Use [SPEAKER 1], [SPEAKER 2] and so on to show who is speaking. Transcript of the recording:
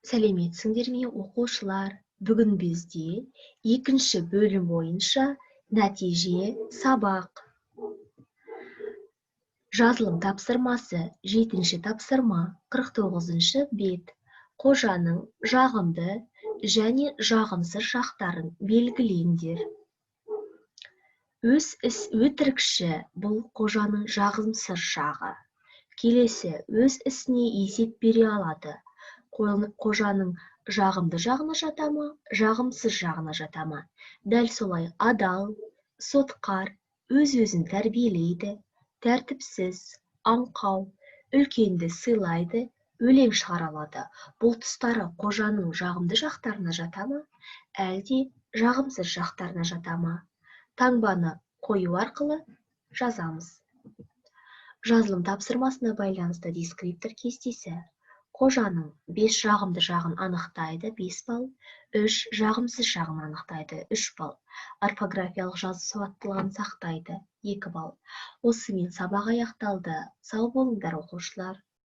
[SPEAKER 1] Сәлеметсіңдер ме, оқушылар! Бүгін бізде екінші бөлім бойынша нәтиже сабақ. Жазылым тапсырмасы, жетінші тапсырма, 49-бет. Қожаның жағымды және жағымсыз жақтарын белгілеңдер. Өз іс өтірікші, бұл қожаның жағымсыз жағы. Келесі, өз ісіне есеп бере алады. Қожаның жағымды жағына жата ма, жағымсыз жағына жата ма? Дәл солай, адал, сотқар, өз-өзін тәрбиелейді, тәртіпсіз, аңқау, үлкенді сыйлайды, өлең шығара алады. Бұл тұстары қожаның жағымды жақтарына жата ма, әлде жағымсыз жақтарына жата ма? Таңбаны қою арқылы жазамыз. Жазылым тапсырмасына байланысты дескриптор кестесі. Қожаның бес жағымды жағын анықтайды, 5 балл, үш жағымсыз жағын анықтайды, 3 балл. Орфографиялық жазу сауаттылығын сақтайды, 2 балл. Осымен сабақ аяқталды. Сау болыңдар, оқушылар!